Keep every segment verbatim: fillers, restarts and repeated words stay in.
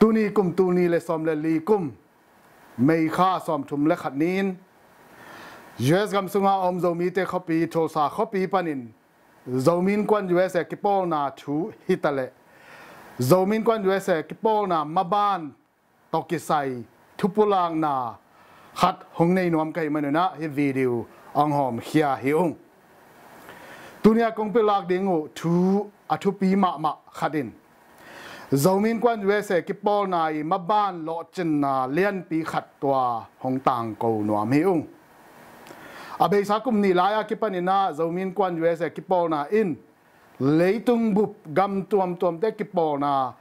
Tuni kum, tuni le sawm le li kum, May kha sawmthum le khat ni-in U S gam sunga om Zomite khuapi Tulsa khuapi panin Zomi Innkuan U S A kipawlna thu hitaleh Zomi Innkuan U S A kipawlna maban tawh kisai thupulakna khat hong nei nuam ka hih manun ah hih video hong hawmkhia hi ung. Tuni-a kong pilak ding uh thu a thupi mahmah khat in Zomi Innkuan U S A kipawlna i maban lawhcinna lianpi khat tua hong tangko nuam hi ung. A beisa kum nih lai-a kipanin ah Zomi Innkuan U S A kipawlna in leitung bup gam tuamtuamte kipawlna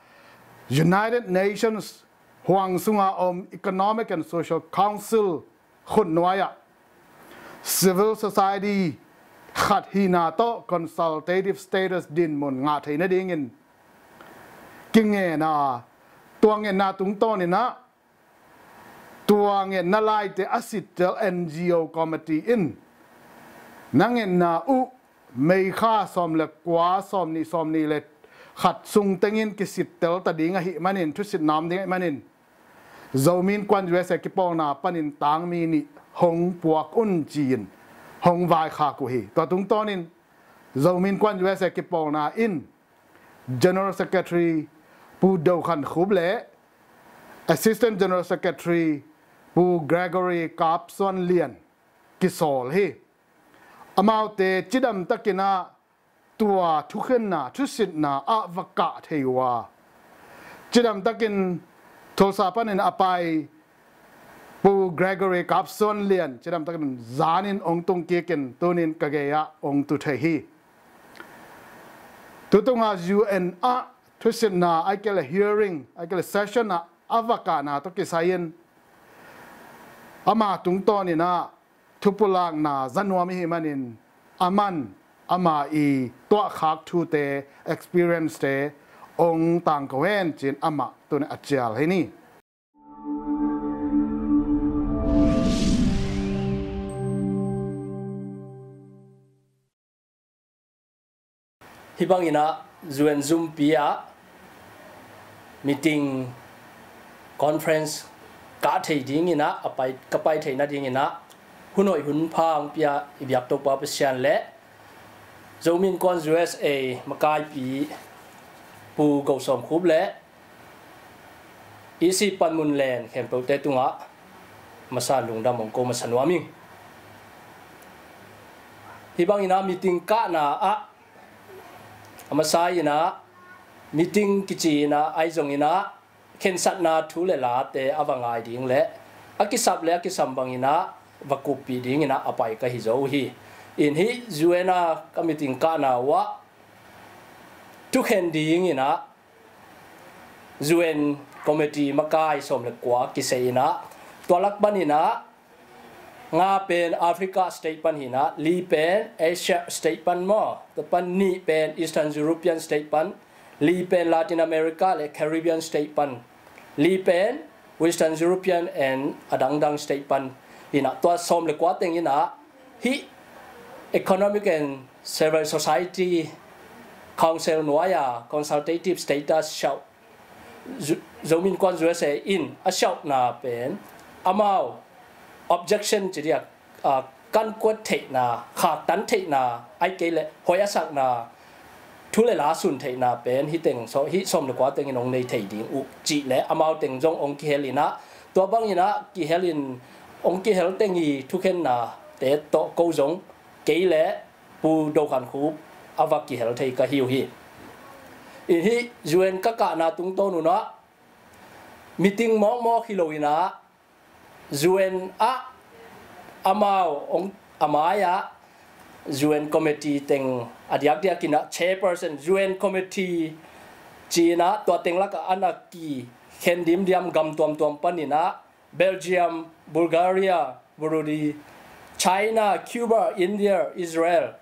United Nations huang sunga om Economic and Social Council khutnuai-ah civil society khat hihna tawh consultative status dinmun ngah theih nadingin kingen a, tua ngetna tungtawnin ah tua ngetna laite a sittel N G O committee in na ngetna uh May kha sawm le kua, sawm nih, sawm nih le khat sung tengin kisittel ta ding ahih manin, thusitna om ding ahih manin Zomi Innkuan U S A kipawlna panin tangmi nih hong puak un ci-in hong vaikhak uh hi. Tua tungtawnin Zomi Innkuan U S A kipawlna in General Secretary Pu Do Khan Khup le Assistant General Secretary Pu Gregory Kap Suan Lian kisawl hi. Amaute cidamtakin ah tua thukhenna, thusitna ah va kah thei uh a, cidamtakin Tulsa panin a pai Pu Gregory Kap Suan Lian cidamtakin zanin hong tungkikin tunin ka gei-ah hong tu thei hi. Tutunga U N ah thusitna, ahih kei leh hearing, ahih kei leh session ah a va kahna tawh kisai-in ama tungtawnin ah thupulakna za nuam ihih manin, aman ama i tuahkhak thute, experience-te hong tangko hen ci-in amah tuni a cial hi ni. Hih bangin ah U N zumpi ah meeting, conference kah thei dingin ah, a pai, ka pai theih nadingin ah hun hoih hun pha hong pia i biak Topa Pasian le Zomi Innkuan U S A makaipi Pu Go Sawm Khup le E C Pan Mun Len khempeuhte tungah masa lungdam hong ko masa nuam ing. Hih bangin ah meeting kahna ah a masa in ah meeting kici in ah, ahi zongin ah khensatna thu le late a va ngai ding le a kisap le a kisam bangin ah va kuppih dingin ah a pai ka hi zo hi. In hih U N a ka meeting kahna uh ah thukhen dingin ah U N committee makai sawm le kua kisai in ah, tua lak panin ah nga pen Africa state pan hi in ah, li pen Asia state pan maw, tua pan nih pen Eastern European state pan, li pen Latin America le Caribbean state pan, li pen Western European and a dangdang state pan hi in ah, tua sawm le kua teng in ah hih Economic and Civil Society Council nuai-a consultative status siauh Zo-, Zomi Innkuan U S A in a siauhna pen amau objection ci diak, a, kankuat theihna, khaktan theihna, ahih kei leh hoih a sakna, thu le la sun theihna pen hih teng, so, hih sawm le kua tengin hong nei thei ding uh cih le amau teng zong hong kihel in ah, tua bangin ah kihel in, hong kihel teng i thukhennate tawh ko zong kei le Pu Do Khan Khup a va kihel thei ka hi uh hi. In hih U N ka kahna tungtawn un ah meeting mawkmawk hi lo in ah, U N ah amau hong, a mai-ah U N committee teng a diakdiakin ah chairperson, U N committee ci-in ah tua teng lakah a na kikhen dimdiam gam tuamtuam panin ah Belgium, Bulgaria, Burundi, China, Cuba, India, Israel,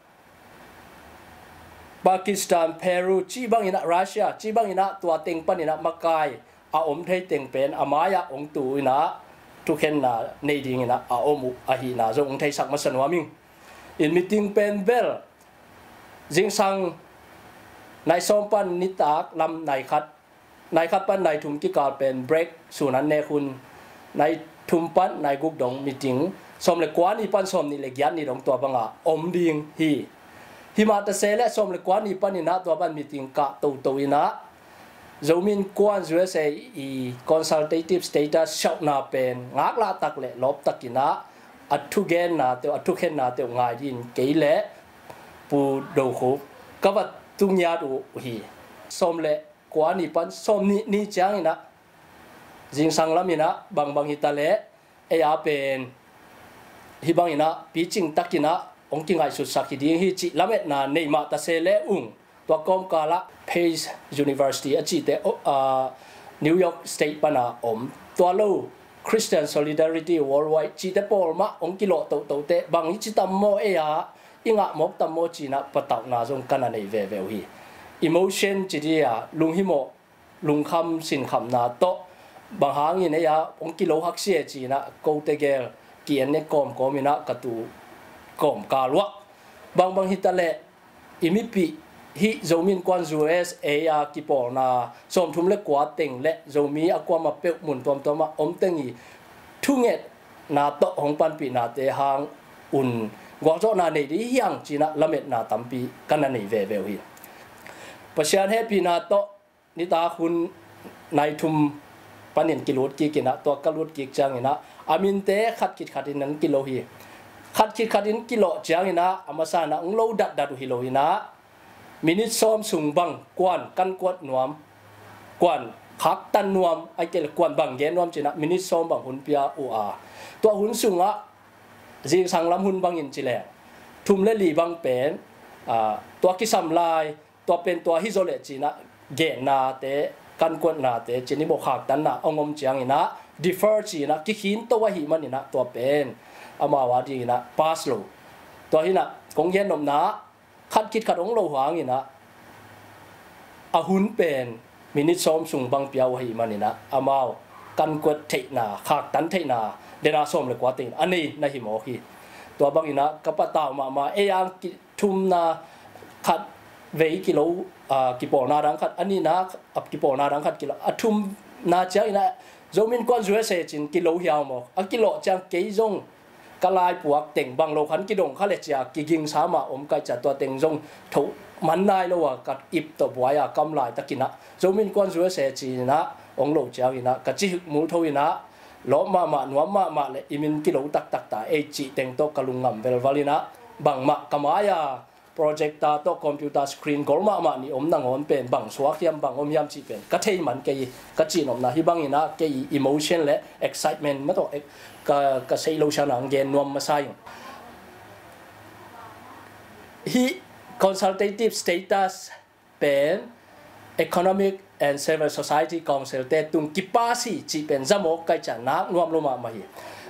Pakistan, Peru, cih bangin ah Russia, cih bangin ah tua teng panin ah makai a om thei teng pen a mai-ah hong tu in ah thukhenna nei dingin ah a om uh ahihna zong hong theisak masa nuam ing. In meeting pen bel zingsang nai sawm pan nitak lam nai khat Nai khat pan nai thum kikal pen break sun an nek hun, nai thum pan nai guk dong meeting, sawm le kua ni pan sawm nih le giat ni dong tua banga om ding hi. Himah ta se le sawm le kua ni paninah tua pan meeting kah toto inah Zomi Innkuan U S A i consultative status siauhna pen ngaklah tak le lawp takinah a thugenna teuh, a thukhenna teuh ngai din kei le Pu Do Khup ka va tungiat uh hi. Sawm le kua ni pan sawm nih ni cianginah zingsang laminah bangbang hita le ei a pen hih banginah picing takinah hong kingaihsutsak hi ding hi cih lametna nei mah ta se le ung. Tua kawmkalah Pace University a cihte, uh, New York State pana om, tua lo Christian Solidarity Worldwide cihte pawl mah hong kilawh tohtohte bang hi ci tam maw, ei a i ngah mawk tam maw cinah patauhna zong ka na nei veve uh hi. Emotion ci dia lunghimawh, lungkham sinkhamna tawh bang hangin ei a hong kilo haksia cinah kote gel ki-en ne kawmkawm inah ka tu kawmkal uah bangbang hita le i mipih hih Zomi Innkuan U S A a kipawlna sawmthum le kua teng le Zomi a kuama peuh mun tuamtuamah om teng i thungetna tawh hong panpihnate hang un gualzawhna nei dih hiang cinah lametna tampi ka na nei veve uh hi. Pasian hehpihna tawh nitak hun nai thum panin kilut kik inah tua ka lut kik cianginah a minte khat khit khatin an kilo hi. Khat khit khatin kilawh cianginah a masa inah hong lo datdat uh hi lo inah minit sawm sung bang kuan kan kuat nuam, kuan khaktan nuam, ai kei le kuan bang gen nuam cinah minit sawm bang hun pia uh a, tua hun sungah zingsang lam hun bangin ci leng thum le li bang pen, ah, tua kisam lai, tua pen tua hi zaw leh cinah gennate kan kuatnate cin i bawh khaktanna hong om cianginah defer cinah kikhin to ahih maninah tua pen amau a dinginah pass lo. Tua hinah kong gen nopna khat khit khat hong lo hanginah a hun pen minit sawm sung bang pia uh ahih maninah amau kan kuat theihna, khaktan theihna dena sawm le kua tengin a nei na hi mawk hi. Tua banginah ka patau mahmah ei ang ki thumna khat vei kilo, ah, kipawlna dang khat, a nihna, ah, kipawlna dang khat kilo, a thumna cianginah Zomi Innkuan U S A cin kilo hiau mawk a kilawh ciang kei zong ka laipuak teng bang lo khan kidong kha le cia kigingsa mah om kaih cia tua teng zong thoh man nai lo a ka ip tawh buai a kam laitakinah Zomi Innkuan U S A cinah hong lo cianginah ka cihik mul tho inah lawp mahmah nuam mahmah le i min kilo taktak ta ei cih teng tawh ka lungngam velval inah bangmah ka mai-a projector tawh computer screen gol mahmah nih om nangawn pen bang suak hiam bang om hiam cih pen ka thei man kei hi. Ka cihnopna hih banginah kei i emotion le excitement mah tawh ek-, ka, ka sei lo sianah hong gen nuam masa ing. Hih consultative status pen Economic and Civil Society Council te tung kipas hi cih pen zamawk kaih ciah nak nuam lo mahmah hi.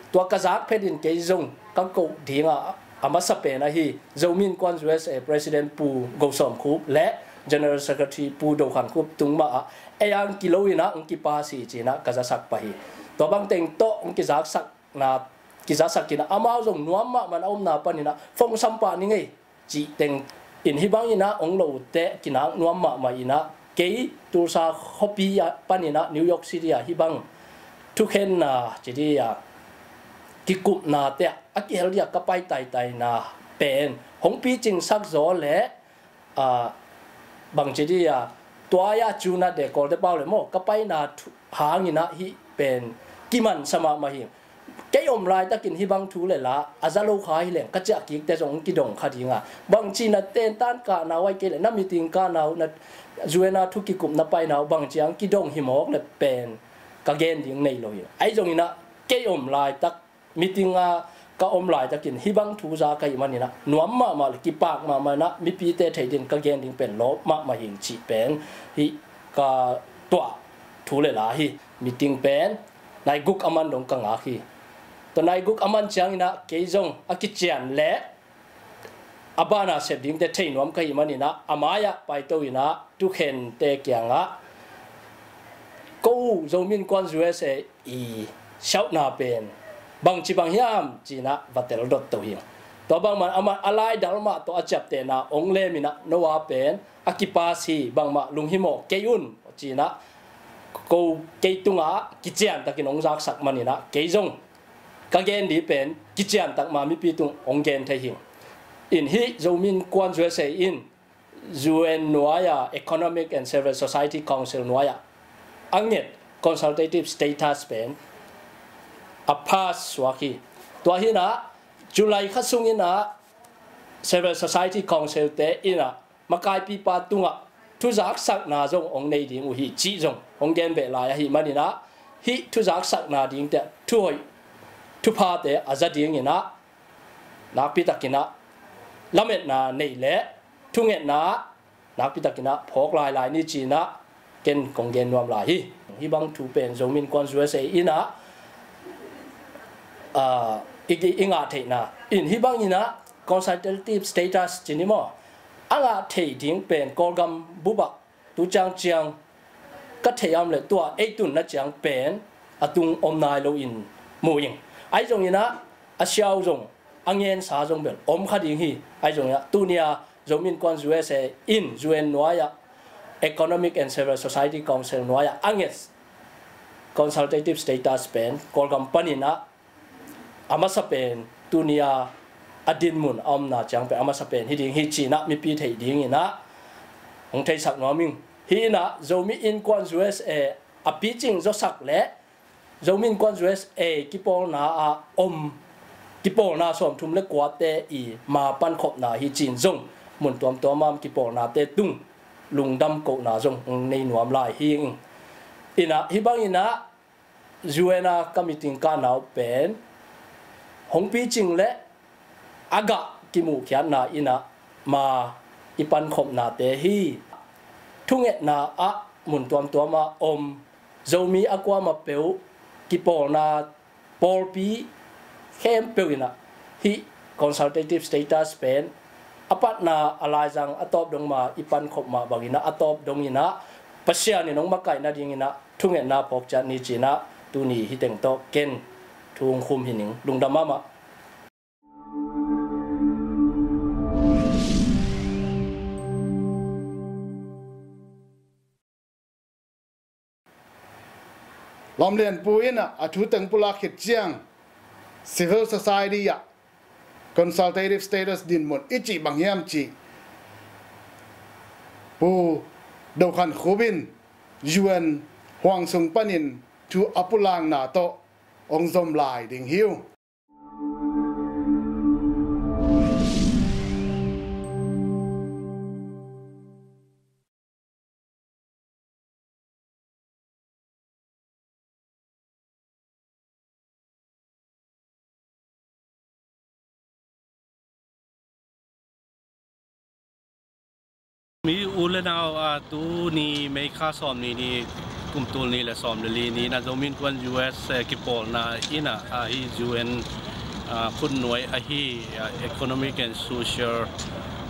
Tua ka zak phetin kei zong ka koh dinga a masa pen ahi Zomi Innkuan U S A President Pu Go Sawm Khup le General Secretary Pu Do Khan Khup tung mah ah ei ang kilo inah ang kipas hi cinah ka zasak pah hi. Tua bang teng tawh ang kizaksakna, kizasak inah amau zong nuam mahmah a omna paninah fongsam pah ni ngei cih teng in hih banginah ong lo teh kinak nuam mahmah inah kei Tulsa khuapi ah paninah New York City ah hih bang thukhenna ci dih ah kikupna teh a kihel dih ah ka pai taitaina pen hong picingsak zaw leh, ah, bang ci dih ah tua ah cunat de Kawlte pau le maw ka paina thu-, hanginah hih pen kimansa mahmah hi. Kei om laitakin hih bang thu le la a za lo kha hi leng ka ciah kikte zong kidong kha dinga bang cihna tentan kahna uh ai kei le na meeting kahna uh na zuena thu kikupna paina uh bang ciang kidong hi mawk le pen ka gen ding nei lo hi. Ahi zonginah kei om laitak meeting a ka om laitakin hih bang thu za ka hih maninah nuam mahmah le kipak mahmah inah mipite theih ding ka gen ding pen lawp mahmah hing cih pen hih ka tuah thu le la hi. Meeting pen nai guk a man dong ka ngak hi. Tua nai guk a man cianginah kei zong a kician le a bana sep dingte thei nuam ka hih maninah a mai-ah paito inah thukhente kiangah ko Zomi Innkuan U S A i siauhna pen bangci bang hiam cinah va tel dot to hi. Tua bangman amah a laidal mah tawh a ciaptehna ong leminah no a pen a kipas hi bangmah lunghimawh kei un cinah ko kei tungah kiciantakin hong zaksak maninah kei zong ka gen ding pen kiciantak ma mipi tung hong gen thei hi. In hih Zomi Innkuan U S A in U N nuai-a Economic and Civil Society Council nuai-a a nget consultative status pen a pass suak hi. Tua hinah July kha sunginah Civil Society Council te inah makaipipa tungah thuzaksakna zong hong nei ding uh hi cih zong hong gen beh lai ahi maninah hih thuzaksakna dingte thuhoih thuphate a za dinginah nakpitakinah lametna nei le thungetna nakpitakinah phawk lailai ni cinah ken kong gen nuam lai hi. Hih bang thu pen Zomi Innkuan U S A inah i ngah theihna in hih banginah consultative status cini maw a ngah thei ding pen Kawlgam bupah tu ciangciang ka theih a om le tua ei tunna ciang pen a tung om nai loin mu ing. Ahi zonginah a siau zong a ngensa zong bel om kha ding hi. Ahi zonginah tunia Zomi Innkuan U S A in U N nuai-ah Economic and Civil Society Council nuai-ah a nget consultative status pen Kawlgam paninah a masa pen tunia a dinmun a omna ciang pen a masa pen hi ding hi cinah mipi theih dinginah hong theisak nuam ing. Hih inah Zomi Innkuan U S A a picing zawsak le Zomi Innkuan U S A kipawlna ah om kipawlna sawmthum le kuate i ma pankhopna hi cin zong mun tuamtuam ah kipawlnate tung lungdam kohna zong hong nei nuam lai hi ing. Inah hih banginah U N a ka meeting kahna uh pen hong picing le a gah kimuhkhiatna inah ma i pankhopnate hi. Thungetna ah mun tuamtuam ah om Zomi a kuamah peuh kipawlna pawlpi khempeuh inah hih consultative status pen a patna a laizang a tawp dong ma i pankhop mah banginah a tawp donginah Pasian in hong makaih nadinginah thungetna phawkciat ni cinah tuni hih teng tawh ken thu hong khum hi ning. Lungdam mahmah. Lamlian Pu in a thu teng pulak khit ciang civil society ah consultative status dinmun i cih bang hiam cih Pu Do Khan Khup in U N huang sung panin thu a pulakna tawh hong zom lai ding hi uh. Mi u le nau, a, tuni May kha sawm ni ni, kum tul ni le sawm le li ni na Zomi Innkuan U S, eh, kipawlna in a, a, hi U N, a, khut nuai ahi, a, Economic and Social,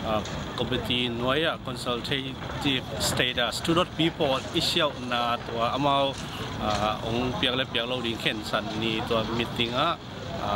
a, Committee nuai a consultative status thu dot people i siauhna tua amau, a, hong piak le piak lo ding khensan ni tua meeting ah, a,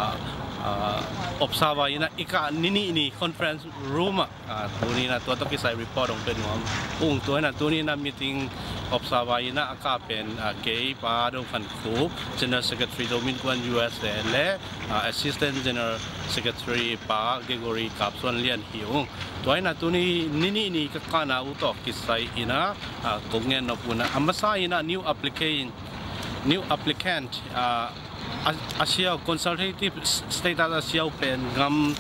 a, observer in a i kah ni nih ni conference room ah, a, tuni na tua tawh kisai report hong pe nuam ung. Tua in a tuni na meeting observer in a a kah pen, a, kei Pa Do Khan Khup, General Secretary Zomi Innkuan U S A le, a, Assistant General Secretary Pa Gregory Kap Suan Lian hi ung. Tua in a tuni ni nih ni ka kahna uh tawh kisai in a, a, kong ngen nop un a, a masa in a new applicant, new applicant, a, a, a siau consultative s-, status a siau pen gam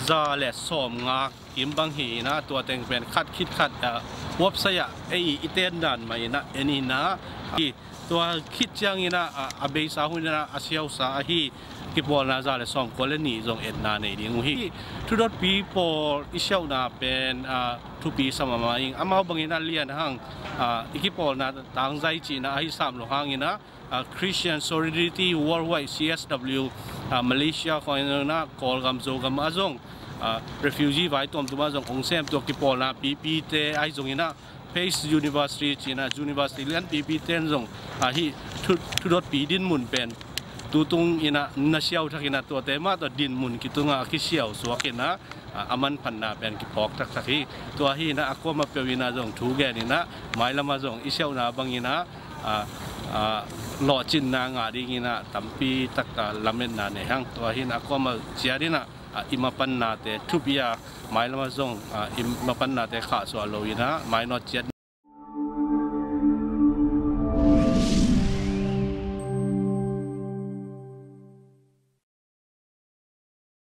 za le sawm nga kim bang hi in a, tua teng pen khat khit khat, a, website ah ei i ten dan mah in a en in a, a, tua khit ciang in a, a, a beisa hun in a, a siausa ahi kipawlna za le sawm kua le nih zong etna nei ding uh hi. Thu dot people i siauhna pen, a, thupi sa mahmah ing. Amau bang in a lian hang, a, i kipawlna tangzai cihna ahi sam lo hang in a, a, Christian Solidarity Worldwide, C S W, a, Malaysia khawng in a, Kawlgam Zogam ah zong, a, refugee vai tuamtuam ah zong hong sem tua kipawlna pipite ahi zong in a, Pace University cihna, university lian pipi ten zong, a, hih thu, thu dot pi dinmun pen tutung in a na siau thak in a tuate mah tawh dinmun kitung a kisiau suak in a, a, a manphatna pen kiphawk thakthak hi. Tua hi in a a kuamah peuh in a zong thu gen in a mailam ah zong i siauhna bang in a, a, a, lawhcinna ngah dingin ah tampi tak, a, lametna nei hang. Tua hi-in a kuamah ciat in ah, a, i mapannate thupi a, mailam ah zong, a, i mapannate khahsuah lo-in ah mainawt ciat